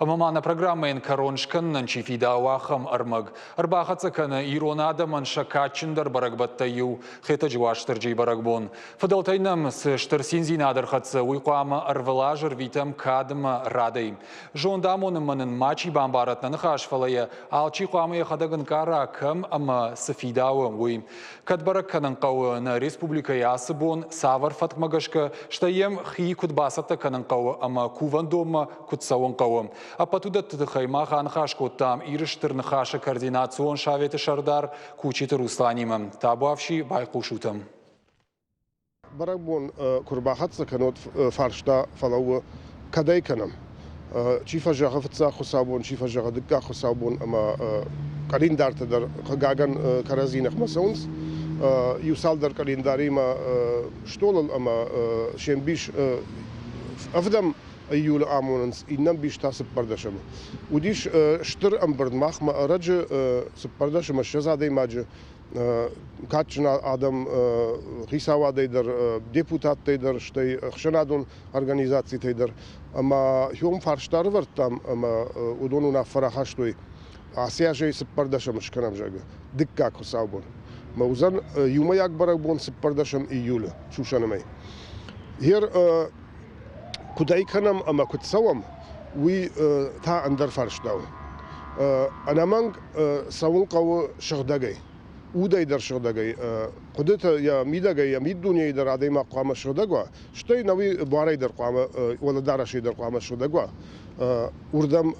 Ӕмӕ ма нӕ программӕйӕн кӕрон скӕнынӕн чи фидауы, ахӕм ӕрмӕг ӕрбахӕццӕ кӕны ирон адӕмӕн сӕ кадджындӕр бӕрӕгбӕттӕй иу Хетӕджы Уастырджийы бӕрӕгбон. Фыдӕлтӕй нӕм цы стыр циндзинад ӕрхӕццӕ, уый хъуамӕ ӕрвылаз ӕрвитӕм кад ӕмӕ радӕй. Зонд амонынмӕ нын мачи бамбарӕт нӕ ныхас, фӕлӕ йӕ алчи хъуамӕ йӕхӕдӕг ӕнкъара, кӕм ӕмӕ цы фидауы, уый. Кӕд бӕрӕг кӕнын хъӕуы нӕ республикӕйы ацы бон, цавӕр фӕткмӕ гӕсгӕ, стӕй йӕм хи куыд бацӕттӕ кӕнын хъӕуы ӕмӕ кувӕндонмӕ куыд цӕуын хъӕуы. Ӕппӕт уыдӕтты тыххӕй мах аныхас кодтам Иры Стыр Ныхасы координацион советы сӕрдар Кучиты Русланимӕ. Табуафси, байхъусут ӕм. Бӕрӕгбон куы рбахӕццӕ кӕнот, фарста фӕлӕууы, кӕдӕй кӕнӕм? Чи фӕзӕгъы фыццаг хуыцаубон, чи фӕзӕгъы дыккаг хуыцаубон ӕмӕ къӕлиндартӕ дӕр, хъыгагӕн, кӕрӕдзи ныхмӕ цӕуынц. Иу цалдӕр къӕлиндаримӕ стъолыл ӕмӕ се мбис ӕвдӕм июлы амонынц, иннӕ ӕмбис та цыппӕрдӕсӕмы. Уыдис стыр ӕмбырд махмӕ ӕрӕджы 14 ӕмӕ 20 адӕймаджы кадджын адӕм хицауадӕй дӕр, депутаттӕй дӕр, стӕй ӕхсӕнадон организацитӕй дӕр. Ӕмӕ хион фарста ӕрывӕрдтам ӕмӕ уыдон уынаффӕ рахастой ацы азӕй цыппӕрдӕсӕм скӕнӕм, зӕгъгӕ, дыккаг хуыцаубон. Мӕ уыдзӕн иумӕйаг бӕрӕгбон цыппӕрдӕсӕм июлы, сусӕны мӕй. Гъер куыд ӕй кӕнӕм ӕмӕ куыд цӕуӕм, уый та ӕндӕр фарста у. Ӕнӕмӕнг цӕуын хъӕуы сыгъдӕгӕй, удӕй дӕр сыгъдӕгӕй, хъуыдыты йӕ мидӕгӕй, йӕ миддунейы дӕр адӕймаг хъуамӕ сыгъдӕг уа, стӕй нӕуи буарӕй дӕр хъуамӕ, уӕлӕдарӕсӕй дӕр хъуамӕ сыгъдӕг уа. Уырдӕм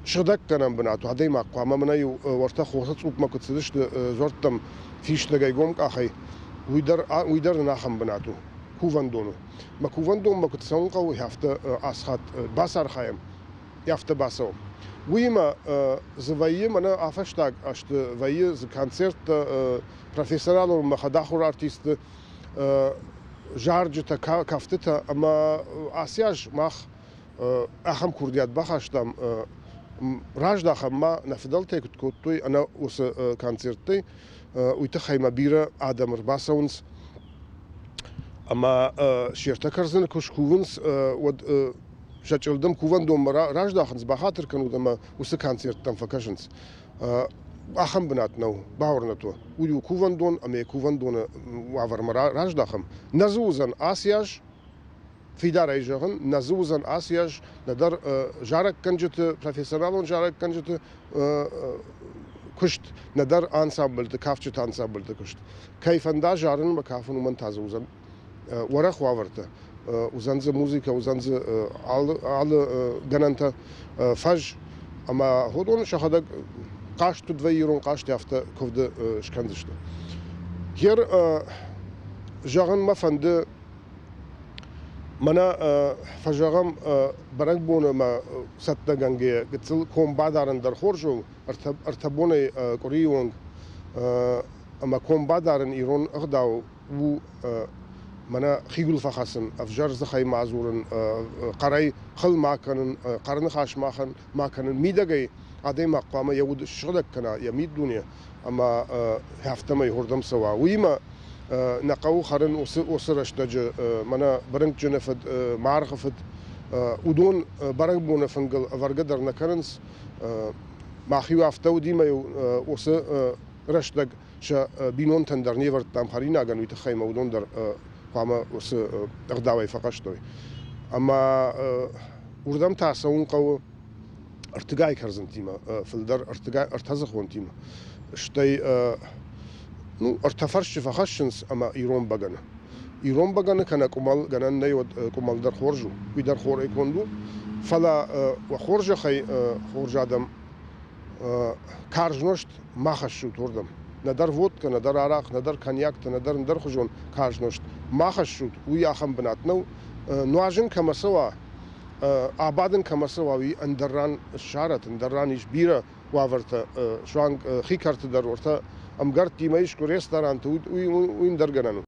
сыгъдӕггӕнӕн бынат у, адӕймаг хъуамӕ мӕнӕ-иу уӕртӕ хохы цъупмӕ куыд цыдысты дзуӕрттӕм фистӕгӕй гомкъахӕй, уый дӕр, уый дӕр нын ахӕм бынат у. Кувӕндоны. Мӕ кувӕндонмӕ куыд цӕуын хъӕуы, афтӕ ацы хатт бацархайӕм, афтӕ бацӕуӕм. Уыимӕ дзы вӕййы, мӕнӕ афӕстаг азты вӕййы дзы концерттӕ, профессионалон ӕмӕ хӕдахуыр артистты зарджытӕ, кӕфтытӕ ӕмӕ ацы аз мах ахӕм курдиат бахастам, раздахӕм ма нӕ фыдӕлтӕй куыд кодтой ӕнӕ уыцы концерттӕй, уый тыххӕй ма бирӕ адӕм ӕрбацӕуынц ӕмӕ се ртӕ кӕрдзыны куы скувынц, уӕд сӕ чъылдым кувӕндонмӕ раздахынц, бахатыр кӕнут ӕмӕ уыцы концерттӕм фӕкӕсынц. Ахӕм бынат нӕу, бауырнӕт уӕ. Уый у кувӕндон ӕмӕ йӕ кувӕндоны уавӕрмӕ раздахӕм. Нӕ дзы уыдзӕн ацы аз фидарӕй зӕгъын, нӕ дзы уыдзӕн ацы аз нӕдӕр зарӕггӕнджыты, профессионалон зарӕггӕнджыты куыст, нӕдӕр ансамбльты, кафджыты ансамбльты куыст. Кӕй фӕнда зарынмӕ кафын, уымӕн та дзы уыдзӕн уӕрӕх уавӕртӕ. Уыдзӕн дзы музыкӕ, уыдзӕн дзы алы, алы гӕнӕнтӕ, фӕз ӕмӕ уыдон сӕхӕдӕг хъазт куыд вӕййы ирон хъазт, афтӕ куывды скӕндзысты. Гер зӕгъын мӕ фӕнды Мӕнӕ фӕзӕгъӕм, бӕрӕгбоны мӕ цӕттӕгӕнгӕйӕ гыццыл ком бадарын дӕр хорз у, ӕртӕ бонӕй къуырийы онг. Ӕмӕ ком бадарын ирон ӕгъдау у мӕнӕ хиуыл фӕхӕцын, ӕвзӕр дзыхӕй ма дзурын, хъӕрӕй хыл ма кӕнын, хъӕрныхас ма кӕнын. Мидӕгӕй адӕймаг хъуамӕ йӕ уд ссыгъдӕг кӕна, йӕ миддуне ӕмӕ афтӕмӕй уырдӕм цӕуа. Уыимӕ нӕ хъӕуы хӕрын уыцы, уыцы рӕстӕджы мӕнӕ бырынкъджыны фыд, маргъы фыд. Уыдон бӕрӕгбоны фынгыл ӕвӕргӕ дӕр нӕ кӕнынц. Мах-иу афтӕ уыди-мӕ-иу уыцы рӕстӕг сӕ бинонтӕн дӕр не вӕрдтам хӕринагӕн, уый тыххӕй ма уыдон дӕр хъуамӕ уыцы ӕгъдауӕй фӕхъӕстой. Ӕмӕ уырдӕм та цӕуын хъӕуы ӕртыгай кӕрдзынтимӕ, фылдӕр ӕртыгай ӕртӕдзыхонтимӕ. Стӕй ну, ӕртӕ фӕрсчы фӕхӕссынц ӕмӕ ирон бӕгӕны. Ирон бӕгӕны кӕнӕ къуымӕл гӕнӕн нӕй, уӕд къуымӕл дӕр хорз у, уый дӕр хорӕй конд у. Фӕлӕ уӕ хорзӕхӕй, хорз адӕм, карз нозт ма хӕссут уырдӕм. Нӕдӕр водкӕ, нӕдӕр арахъ, нӕдӕр коньяктӕ, нӕдӕр ӕндӕрхуызон карз нозт ма хӕссут, уый ахӕм бынат нӕу. Нуазын кӕмӕ цӕуа, абадын кӕмӕ цӕуа, уый ӕндӕр ран ссарат, ӕндӕр ран ис бирӕ уавӕртӕ, суанг хи кӕрты дӕр уӕртӕ ӕмгӕрттимӕ искуы ресторанты, уый, уый ӕндӕр гӕнӕн у.